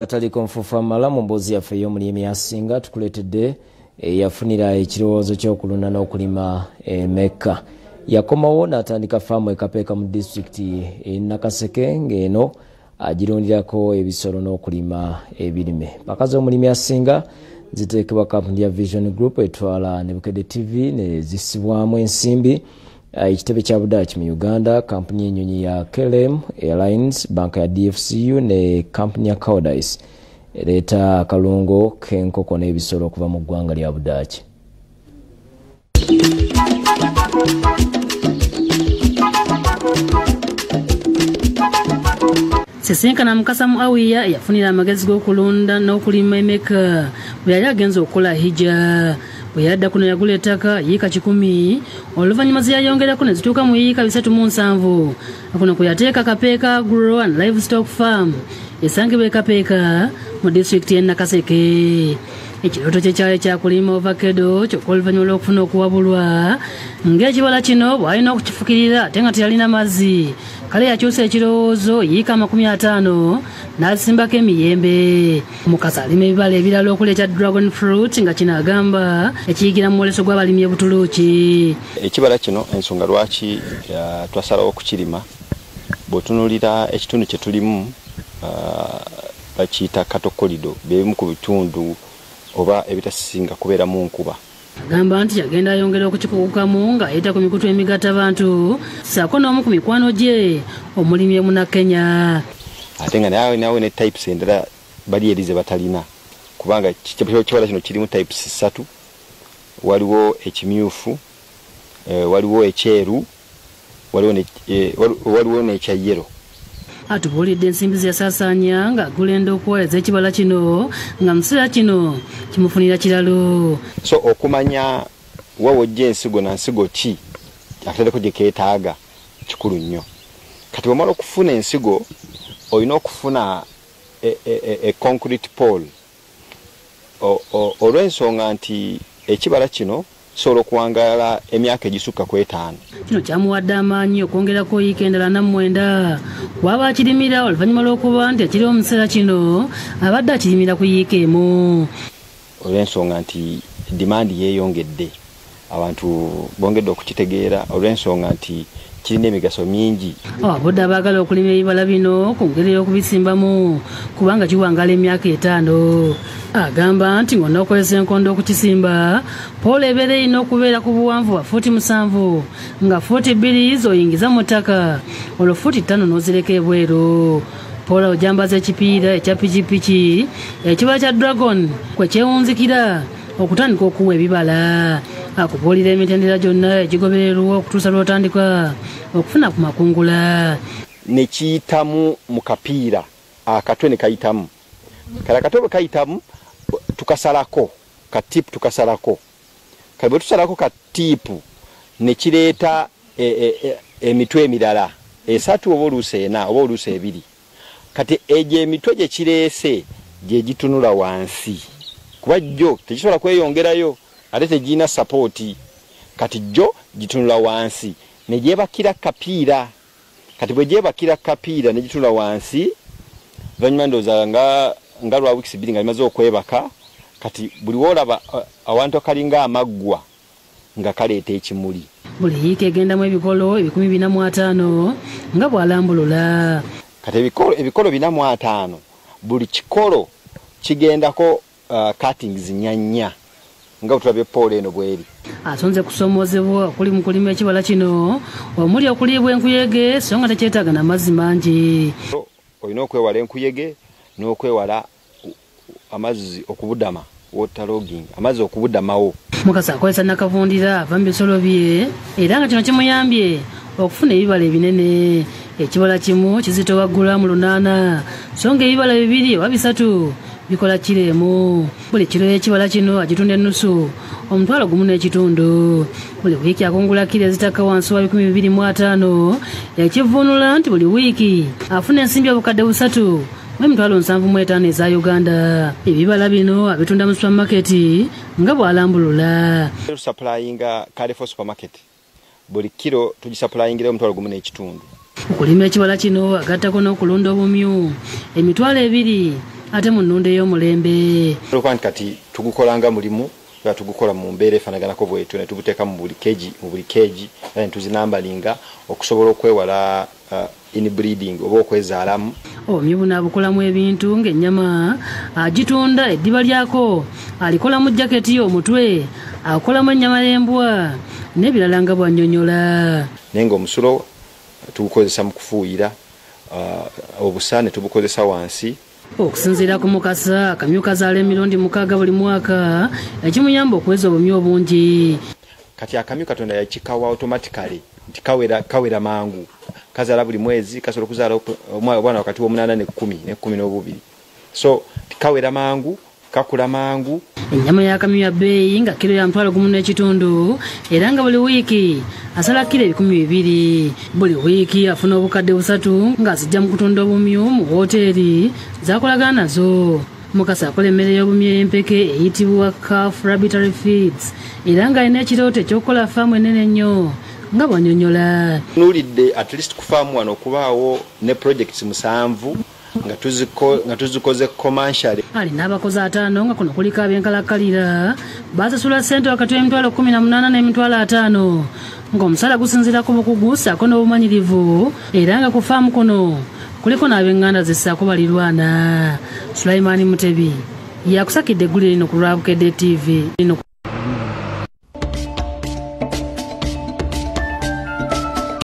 Ataliko nfuufu amala mu mboozi yaffe ey'omulimi asinga tukuleetedde eyafunira ekirowoozo ky'okulunda n'okulima e Mecca. Yakomawo n'atandika faamu e Kapeeka mu disitulikiti e Nakaseke ng'eno agirundirako ebisolo n'okulima ebirime. Mpaka z'omulimi asinga ziteekebwa kampuni ya Vision Group etwala ne Bukedde TV ne zissibwamu ensimbi ekitebe kya Budaaki mu Uganda, kampuni y'ennyonyi ya KLM Airlines, banka ya DFCU ne kampuni ya Koudijs ereeta akalungo k'enkoko n'ebisolo okuva mu ggwanga lya Budaaki. Sisinkana Mukasa Muawiya yafunira amagezi g'okulunda n'okulima emeka bwe yali agenze okukola hijja. Bwe yadda kuno yagula ettaka yiika 100, oluvannyuma ze yayongerako ne zituuka mu yiika 307. Kuno kwe yateeka Kapeeka Agro and Livestock Farm esangibwa e Kapeeka mu disitulikiti y'e Nakaseke. Ekirooto kye kyali kya kulima ovakedo kyokka oluvannyuma lw'okufuna okuwabulwa ng'ekibala kino bw'alina okukifukirira ate nga teyalina mazzi, kale yakyusa ekirowoozo yiika 50 n'asimbako emiyembe. Mukasa alima ebibala ebirala okuli ekya dragon fruit nga kino agamba ekiyigira mu mwoleso gw'abalimi e Butuluuki. Ekibala kino ensonga lwaki twasalawo okukirima, bw'otunuulira ekitundu kye tulimu bakiyita Kato Corridor, bye bimu ku bitundu oba ebitasinga kubeeramu nkuba. Agamba nti yagenda ayongera okukikugukamu ng'ayita ku mikutu emigattabantu ssaako n'omu ku mikwano gye omulimi Munnakenya. Ate nga nawe ne types endala bali eri ze batalina, kubanga ekibala kino kirimu types 3. Waliwo ekimyufu, waliwo ekyeru, waliwo n'ekya yellow. Atubuulidde ensimbi ze yasaasaanya ng'agula endokwa ez'ekibala kino nga mu kiseera kino kimufunira kiralo. So okumanya wa w'oggya ensigo na nsigo ki akatereko gye keetaaga kikulu nnyo. Kati bw'omala okufuna ensigo olina okufuna e concrete pole, olw'ensonga nti ekibala kino kisobola okuwangaala emyaka egisukka ku 5. Kino kyamuwadde amaanyi okwongerako yiika endala 9 waba akirimira oluvannyuma lw'okuba nti ekiriwo mu kiseera kino abadde akirimira ku yiika 1. Olw'ensonga nti dimandi yeeyongedde, abantu bongedde okukitegeera olw'ensonga nti kirina emigaso mingi. Abadde abaagala okulima ebibala bino ku ngeri y'okubisimbamu kubanga kiwangaala emyaka 5. Agamba nti ng'onookozesa enkondo okukisimba, poola ebeera erina okubeera ku buwanvu bwa fuuti 7 nga fuuti 2 z'oyingiza mu ttaka, olwo fuuti 5 n'ozireka ebweru. Poola ojambaza ekipiira ekya pikipiki ekibala kya dragon kwe kyewunzikira okutandika okuwa ebibala. Akubuulira emitendera gyonna egigobererwa okutuusa lw'otandika okufuna ku makungula. Ne kiyitamu mu kapiira akatwe ne kayitamu, kale akatwe bwe kayitamu tukasalako katipu, tukasalako kale bwe tusalako katipu ne kireeta emitwe emirala 3 oba oluusi 4 oba oluusi 2. Kati egyo emitwe gye kireese gye gitunula wansi, kuba jjo tekisobola kweyongerayo ate tegirina sapooti. Kati jjo gitunula wansi ne gyebakira kapiira. Kati bwe gyebakira kapiira ne gitunula wansi, oluvannyuma ndowooza nga lwa wiiki 2 nga limaze okwebaka. Kati buli w'olaba awantu akalinga amaggwa nga kaleeta ekimuli. Buli yiika egendamu ebikolo 450 nga bw'alambulula. Kati ebikolo 450, buli kikolo kigendako cuttings 4 nga bwe tulabye poola eno bw'eri. Asonze kusomoozebwa okuli mu kulima ekibala kino omuli okuliibwa enkuyege so nga tekyetaaga na mazzi mangi. Olina okwewala enkuyege n'okwewala amazzi okubudama, water logging, amazzi okubudamawo. Mukasa akozesa nakavundira ava mu bisolo bye era nga kino kimuyambye okufuna ebibala ebinene. Ekibala kimu kizitowa gulaamu 8 so nga ebibala 2 oba 3 bikola kiro 1. Buli kiro y'ekibala kino agitunda ennusu 1,500. Buli wiiki akungula kiro ezitakka wansi wa 225, ekivvuunula nti buli wiiki afuna ensimbi 375 75 eza Uganda. Ebibala bino abitunda mu supamaketi nga bw'alambulula. Tusupplyinga Carrefour supermarket, buli kiro tugisuplyingira 1,500. Okulima ekibala kino agattako n'okulunda obumyu 20,000 ate mu nnunda ey'omulembe. Olwokuba nti kati tugukola nga mulimu, era tugukola mu mbeera efaanaganako bwetyo, ne tuguteeka mu buli keegi era ne tuzinambalinga okusobola okwewala inbreeding oba okwezaalamu. Obumyu buno abukolamu ebintu ng'ennyama agitunda, eddiba lyako alikolamu jaketi, omutwe akolamu ennyama y'embwa n'ebirala nga bw'annyonnyola. Naye ng'omusulo tugukozesa mu kufuuyira, obusa ne tubukozesa wansi. Okusinziira ku Mukasa, akamyu kazaala emirundi 6 buli mwaka, ekimuyamba okuweza obumyu obungi. Kati akamyu Katonda yakikawa automatically nti kawera mangu, kazaala buli mwezi, kasobola okuzaala obwana wakati w'omunaana n'ekkumi n'ekkumi n'obubiri, so kawera mangu, kakula mangu. Ennyama y'akamyu ya bbeeyi nga kiro ya 1,500 era nga buli wiiki asala kiro 2,000. Buli wiiki afuna obukadde 3 ng'azijja mu kutunda obumyu mu wooteeri z'akolagana nazo. Mukasa akola emmere y'obumyu ey'empeke eyitibwa Calf Rabbitary Feeds era ng'alina ekirooto eky'okukola faamu ennene ennyo nga bw'annyonnyola. Tunuulidde at least ku faamu wano okubaawo ne projects 7 nga tuzikoze commercially. Alina abakozi 5 nga kuno kuliko ab'enkalakkalira basasula ssente wakati w'emitwalo 18 n'emitwalo 5 ng'omusala gusinziira ku bukugu ssaako n'obumanyirivu, era nga ku faamu kuno kuliko n'ab'eŋŋanda ze ssaako balirwana. Sulaiman Mutebi yakusakidde eggulire lino ku lwa Bukedde TV.